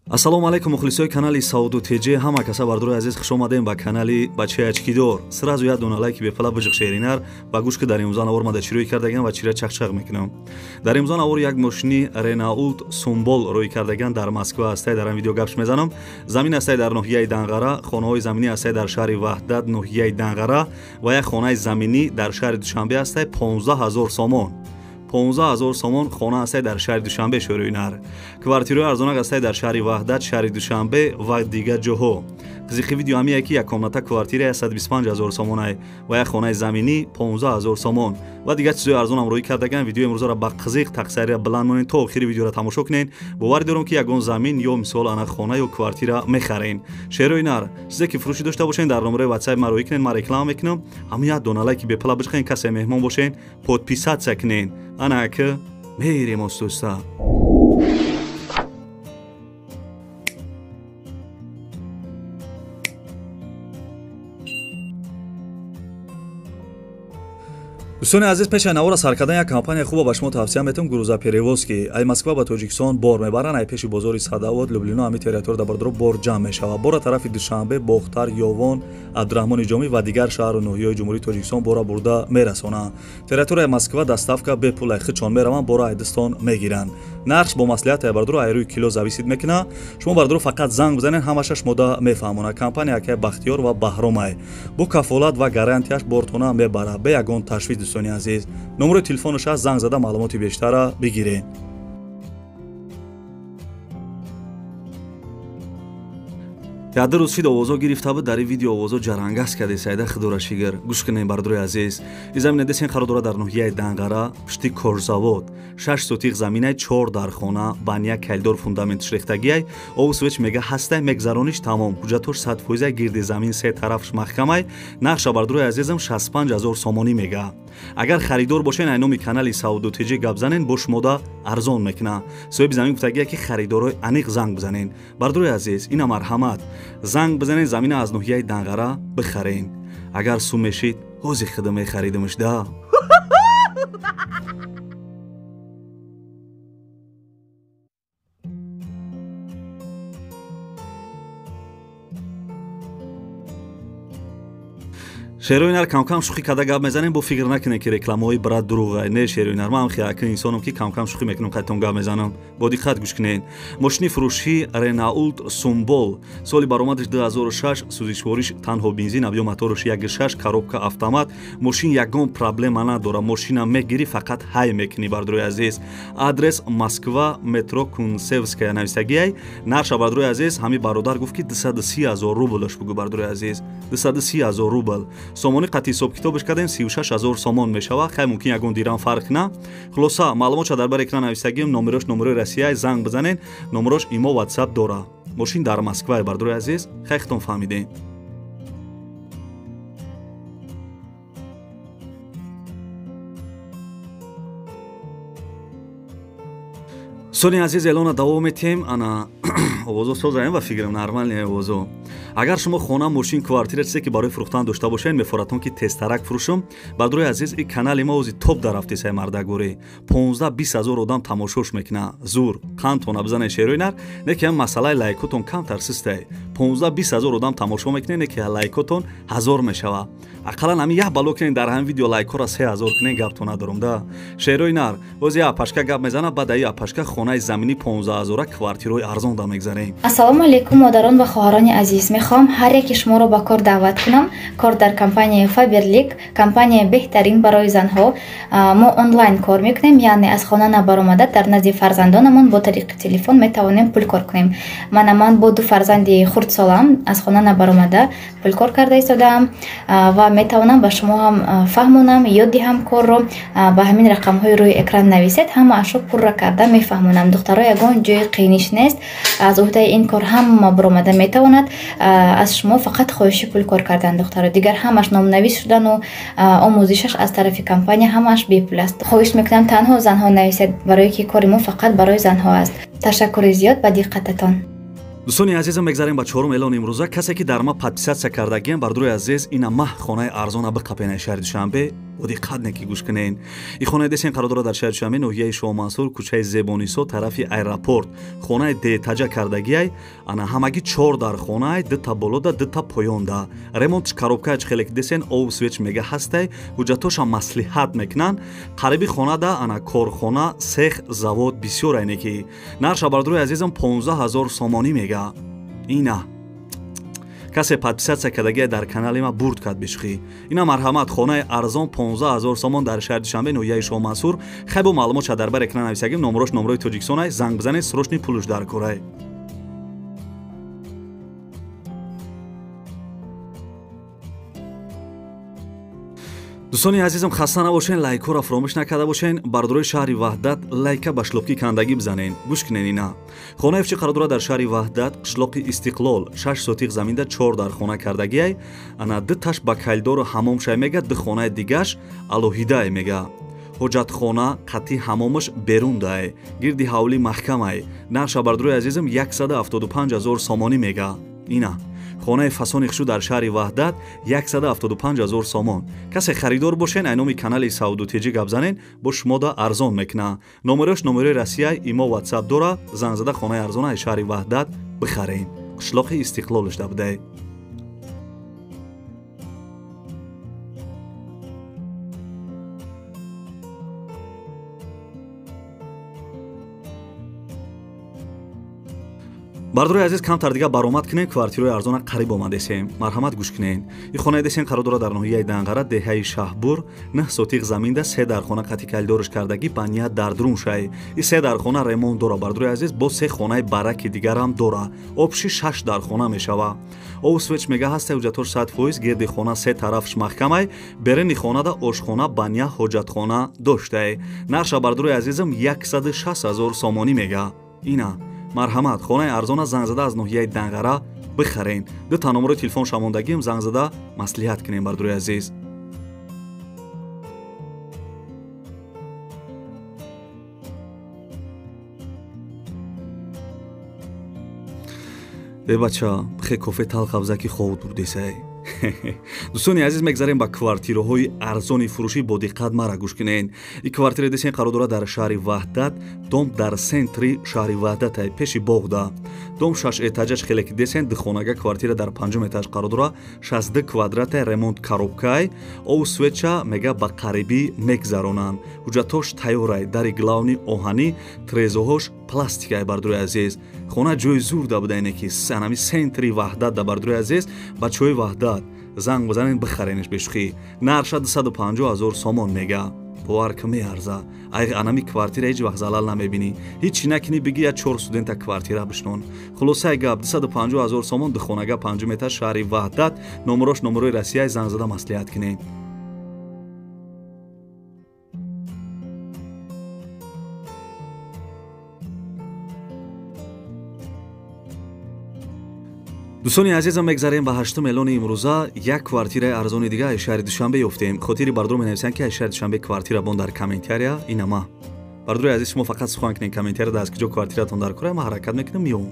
Ассалому алайкум, мухлисои канали Сауду ТЖ, ҳама каса бардорои азиз, хуш омадем ба канали Бачаи Ачкидор. Сразу як дона лайки бепала биҷиқ шеринар ва гӯш ки дар имрӯза навор мада чӣ рӯй кардаган ва чира чақчақ мекунам. Дар имрӯза навор як мошини Ренаулт Сумбол рӯй кардаган дар Москва ҳастай. Дар ин видео гапш мезанам. Замин ҳастай дар ноҳияи Данғара, хонаҳои заминӣ ҳастай дар шаҳри Ваҳдат, ноҳияи Данғара ва як хонаи заминӣ дар шаҳри Душанбе ҳастай 15 000 сомон. 15 000 сомон хона ҳастай дар шаҳри Душанбе шӯрои нар. Квартираҳои арзонак ҳастай дар шаҳри Ваҳдат, шаҳри Душанбе ва дигар ҷоҳо. Қизиқи видео ҳамие ки як комната квартира 125 000 сомонай ва як хонаи заминӣ 15 000 сомон ва дигар чизҳои арзонам рӯй кардаган. Видеои имрӯзаро ба қизиқ тақсария баланд монед то охири видеоро тамошо кунед. Боварӣ дорам ки ягон замин ё мисол ана хона ё квартира мехарен. Шерои нар, чизе ки фурӯшӣ дошта бошед дар номерои WhatsApp ма рӯй кунед, ман реклама мекунам. Ҳамин як дона лайки бепала биҷиқен, касе меҳмон бошед, подписатсия кунед. Ана ки мерем остоста. Дӯстони азиз, пеш аз навора сар кардан як компания хуба ба шумо тавсия метавам, Грузоперевозки. Ай Москва ба Тоҷикистон бор мебаранд, ай пеши бозори Садовод, Люблино, ҳамин территория дар бардоро бор ҷамъ мешавад. Бора тарафи Душанбе, Бохтар, Ёвон, Абдураҳмони Ҷомӣ ва дигар шаҳру ноҳияҳои Ҷумҳурии Тоҷикистон бора бурда мерасонанд. Территорияи Москва доставка бепул, ай худшон мераванд, бора ай дастон мегиранд. Нархш бо маслиҳат ай бардоро ай рӯи кило зависит мекунад. Шумо бардоро фақат занг бизанед, ҳамаша шумода мефаҳмонад. Компания акай Бахтиёр ва Баҳромай бо кафолат ва гарантияш бортона мебарад, бе ягон ташвиш. Дӯстони азиз, номерои телефонаш аст, занг зада маълумоти бештарро бигиред. Яде рӯз шид овозо гирифта буд, дар ин видео овозо ҷарангас карде Саида худора шигир. Гӯш кунем бардорои азиз. Ин замина десен қарор дорад дар ноҳияи Данғара, пушти Корзавод. 6 сотиқ заминай, 4 дархона, баня калидор фундаментш рехтагиай. Ову свеч мега ҳастай, мегзарониш тамом. Ҳуҷҷатош 100% гирди замин се тарафш маҳкамай. Нақша бардорои азизам 65 000 сомонӣ мега. Агар харидор бошен, ай номи канали Сауду ТЖ гап занен, бо шумода арзон мекуна. Соҳиби замин гуфтагия ки харидорои аниқ занг бизанен. Бардорои азиз, ина марҳамат. Занг бизанед, замина аз ноҳияи Данғара бихарен. Агар сум мешид, ҳози худо мехаридимш да. Шерои нар, камкам шӯхӣ карда гап мезанем, бо фикр накунед ки рекламаҳои брат дурӯғ. Не, шерои нар, ман ҳам хиякин инсонам ки камкам шӯхӣ мекунам, қайтон гап мезанам. Бо диққат гӯш кунед. Мошини фурӯшӣ Ренаулт Сумбол, соли баромадаш 2006, сӯзишвориш танҳо бензин, объём мотораш 1.6, коробка автомат. Мошин ягон проблема надорад, мошина мегирӣ, фақат ҳай мекунӣ бардорои азиз. Адрес Москва, метро Кунцевская нависагиай. Нарша бардорои азиз, ҳамин бародар гуфт ки 230 000 рублаш бугӯ бардорои азиз. 230 000 рубл. Сомони қатъи ҳисобкитобаш кардем, 36 000 сомон мешавад. Хай мумкин ягон дирам фарқ на. Хулоса, маълумотша дар бар экран нависагим, номерош номерои Россияй, занг бизанед, номерош имо WhatsApp дора. Мошин дар Москвай бардорои азиз, хай худтон фаҳмидем. Сони азиз, эълона давом метиҳем. Ана овозо созаем ва фикрам нормалне овозо. Агар шумо хона, мошин, квартира, чизе ки барои фурӯхтан дошта бошед, мефоратон ки тезтарак фурӯшам. Бардорои азиз, ин канали мо ози топ дар рафти сай мардагорӣ. 15-20 ҳазор одам тамошош мекуна. Зур, қандтона бизанед шерои нар, не ки ҳам масъалаи лайкотон камтар систай. 15-20 ҳазор одам тамошо мекунед, не ки лайкотон 1000 мешавад. Ақаллан ҳамин як бало кунед дар ҳамин видео лайкҳоро 3000 кунед, гаптон надорам да. Шерои нар, боз як апашка гап мезанад, баъд ай апашка хонаи заминӣ 15 000 квартираҳои арзон да мегзарем. Ассалому алайкум, модарон ва хоҳарони азиз. Мехоҳам ҳар яки шуморо ба кор даъват кунам. Кор дар компанияи Фаберлик, компанияи беҳтарин барои занҳо. Мо онлайн кор мекунем, яъне аз хона набаромада дар назди фарзандонамон бо тариқи телефон метавонем пул кор кунем. Ман бо ду фарзанди хурдсолам аз хона набаромада пул кор карда истодаам ва метавонам ба шумо ҳам фаҳмонам, ёд диҳам корро. Ба ҳамин рақамҳои рӯи экран нависед, ҳамаашро пурра карда мефаҳмонам. Духтаро, ягон ҷои қииниш нест, аз уҳдаи ин кор ҳама баромада метавонад. Аз шумо фақат хоҳиши пул кор кардан, духтаро, дигар ҳамаш номнавис шудану омӯзишаш аз тарафи компания ҳамааш бепул аст. Хоҳиш мекунам танҳо занҳо нависед, барое ки кори мо фақат барои занҳо аст. Ташаккури зиёд ба диққататон. Дӯстони азизам, мегзарем ба чорум эълон имрӯза. Касе ки дар ма подписатсия кардагиам, бардурои азиз, ина маҳ хонаи арзона биқапен шаҳри Душанбе. Бо диққат неки гӯш кунен. И хонаи десен қарор дорад дар шаҳри Душанбе, ноҳияи Шоҳмансур, кӯчаи Зебонисо, тарафи аэропорт. Хонаи детаҷа кардагиай, ана ҳамагӣ 4 дар хонаай, 2 та болода, 2 та поёнда. Ремонтш коробкач хеле ки десен, ов свеч мега ҳастай, ҳуҷҷатоша маслиҳат мекунанд. Қариби хонада ана корхона, сех, завод бисёр айне ки. Нарша бардурои азизам 15 000 сомонӣ мега. Ина касе подписатсия кардагия дар канали ма бурд кард бишхӣ. Ина марҳамат, хонаи арзон 15 000 сомон дар шаҳри Душанбе, ноҳияи Шоҳмансур. Хай бо маълумотша дар бар экран нависагим, номрош номрои Тоҷикистонай, занг бизанед, срочный пулуш дар корай. Дӯстони азизам, хаста набошен, лайкҳоро фаромӯш накарда бошен. Бардорои шаҳри Ваҳдат лайка ба шлопки кандагӣ бизанен. Гӯш кунен, ина хонаи фчи қарор дорад дар шаҳри Ваҳдат, қишлоқи Истиқлол, 6 сотиқ заминда 4 дар хона кардагиай. Ана 2 таш ба калидору ҳамомшай мега, 2 хонаи дигаш алоҳидаай мега. Ҳоҷатхона қатъи ҳамомаш берундай, гирди ҳавлӣ маҳкамай. Нарша бардорои азизам 175 000 сомонӣ мега. Ина хонаи фасони хушу дар шаҳри Ваҳдат 175 000 сомон. Касе харидор бошен, ай номи канали Сауду Теҷи гап занен, бо шумода арзон мекуна. Номерош номерои Россия, имо, ватсап дора, занг зада хонаи арзона ай шаҳри Ваҳдат бихарен. Қишлоқи Истиқлолш да будай. Бардорои азиз, камтар дига баромад кунем, квартираи арзона қариб омадесем. Марҳамат, гӯш кунен. И хонаи десен қарор дорад дар ноҳияи Данғара, деҳаи Шаҳбур, 9 сотиқ заминда 3 дар хона қатъи калидорш кардагӣ, ба ният дар друн шай. И 3 дар хона ремонт дора, бардорои азиз, бо 3 хонаи бараки дигарам дора. Обши 6 дар хона мешава. Ов свеч мега ҳаста, ҳуҷҷатош 100%, гирди хона 3 тарафш маҳкамай, берени хонада ошхона, баня, ҳоҷатхона доштай. Нарша бардорои азизам 160 000 сомонӣ мега. Ина марҳамат, хонаи арзона занг зада аз ноҳияи Данғара бихарен. 2 та номерои телефон шамондагим, занг зада маслиҳат кунем, бардорои азиз. Э бача, хе кофе талхавза ки хов бурдесай. Дӯстони азиз, мегзарем ба квартираҳои арзони фурӯшӣ. Бо диққат мара гӯш кунен. И квартира десен қарор дорад дар шаҳри Ваҳдат, дом дар центри шаҳри Ваҳдатай, пеши боғда. Дом 6 этажаш хеле ки десен, 2 хонага квартира дар 5 этаж қарор дорад, 62 квадратай, ремонт коробкай, ов свеча мега ба қарибӣ мегзаронанд. Ҳуҷҷатош тайёрай, дари главни оҳанӣ, трезоҳош пластикай, бардорои азиз. Хона ҷои зур да буда, ине ки анами центри Ваҳдат да, бардорои азиз, бачаҳои Ваҳдат занг бизанен, бихаренеш бешухӣ. Нарша 250 000 сомон мега. Бовар ки меарза. Ай анами квартира ҳеҷ вақт залал намебинӣ. Ҳеҷ накунӣ, бигӣ я 4 студента квартира бишнон. Хулосаи гап 250 000 сомон, 2 хонага, 5 этаж, шаҳри Ваҳдат, номерош номерои Россия, занг зада маслиҳат кунед. Дӯстони азизам, мегзарем ба 8 эълони имрӯза. Як квартираи арзони дига аз шаҳри Душанбе ёфтем. Хотири бардор менависанд, ки аз шаҳри Душанбе квартира бон дар комментария. Инама бардори азиз, шумо фақат сухан кунед комментария аз куҷо квартиратон дар кора, ма ҳаракат мекунам, меом.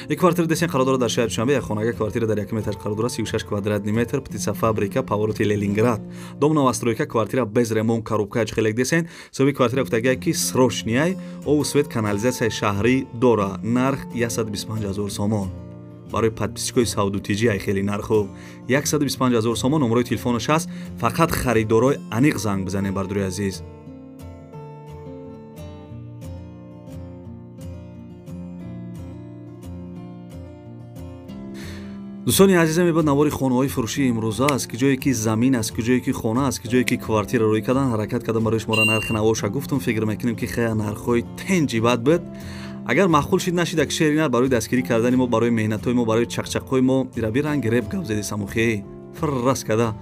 Як квартира десен қарор дорад дар шаҳри Душанбе, як хонага квартира дар якум этаж қарор дорад, 36 квадратный метр, птицефабрика, повороти Ленинград. Дом новостройка, квартира без ремонт, коробка хелек десен. Соҳиби квартира гуфтагиай, ки срочный, ов свет, канализатсияи шаҳрӣ дора. Нарх 125 000 сомон. Барои подписчикои Сауду Тиҷи ай хеле нарху 125 000 сомон. Номерои телефонаш ҳаст, фақат харидорои аниқ занг бизанем, бардорои азиз. Дӯстони азизам, мебод навори хонаҳои фурӯшии имрӯза аст, ки ҷое ки замин аст, ки ҷое ки хона аст, ки ҷое ки квартира рӯй кардан, ҳаракат кардам барои шуморо нархи навоша гуфтам. Фикр мекунем, ки хея нархҳои тенҷи бад буд. Агар маъқул шид нашид, ак шери нар барои дастгирӣ кардани мо, барои меҳнатҳои мо, барои чақчақҳои мо ираби ранги реп гап зади самухе. Фррас када.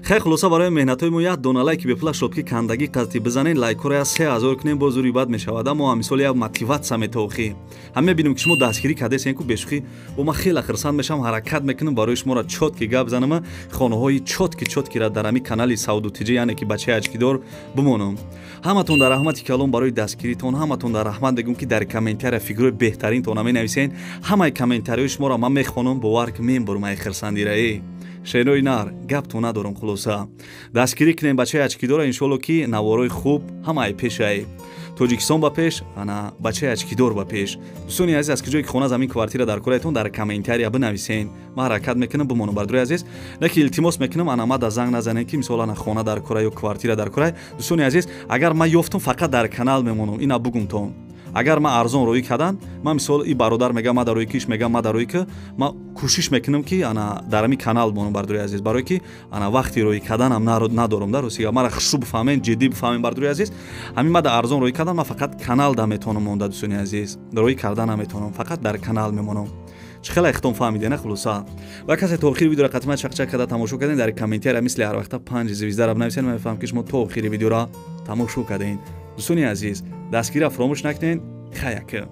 Хай, хулоса, барои меҳнатҳои мо як дона лайки бепула шопки кандагӣ қатӣ бизанед, лайкҳоро я 3000 кунем, боз зури бад мешавад. Аммо мисол як мотивация метохӣ. Ҳам мебинем, ки шумо дастгирӣ кардесен ку бешӯхӣ. Бо ман хеле хурсанд мешавам, ҳаракат мекунам барои шуморо чёткий гап занам, хонаҳои чёткий чёткийра дар ҳамин канали Сауду Тиҷи, яъне ки бачаи очкидор, бимонам. Ҳаматон дар раҳмати калом барои дастгиритон, ҳаматон дар раҳмат мегӯм, ки дар комментария фикрҳои беҳтаринтона менависен. Ҳамаи комментариҳои шуморо ман мехонам, бовар ки мембурам ай хурсандираe. Шерои нар, гаптон надорам. Хулоса, дастгирӣ кунем бачаи очкидора, иншоалло, ки наворои хуб ҳамаи пешай. Тоҷикистон ба пеш, ана бачаи очкидор ба пеш. Дӯстони азиз, аз куҷое ки хона, замин, квартира дар кораятон, дар комментария бинависен, ман ҳаракат мекунам бимонам. Бардори азиз, леки илтимос мекунам, ана мада занг назанем, ки мисол ана хона дар кора ё квартира дар кора. Дӯстони азиз, агар ман ёфтам, фақат дар канал мемонам. Ина бугумтон, агар ман арзон роӣ кардан, ман мисол и бародар мегам, ма дар рои киш мегам, ма дар рои ки ман кӯшиш мекунам, ки ана дар ҳамин канал монам, бардори азиз, барое ки ана вақти роӣ карданам надорам. Дар росига мара хушу бифаҳмен, ҷиддӣ бифаҳмен, бардори азиз, ҳамин мада арзон роӣ кардан, ман фақат канал да метавонам монда. Дӯстони азиз, роӣ кардан наметавонам, фақат дар канал мемонам. Чӣ хеле ихтом фаҳмиде, на? Хулоса, ва касе то охири видеоро қатъиман чақчақ карда тамошо кардем, дар комментария мисли ҳар вақта панҷ звездара бинависед. Ман мефаҳмам, ки шумо то охири видеоро тамошо кардем. Дӯстони азиз, дастгирира фаромӯш накунед. Хаяка.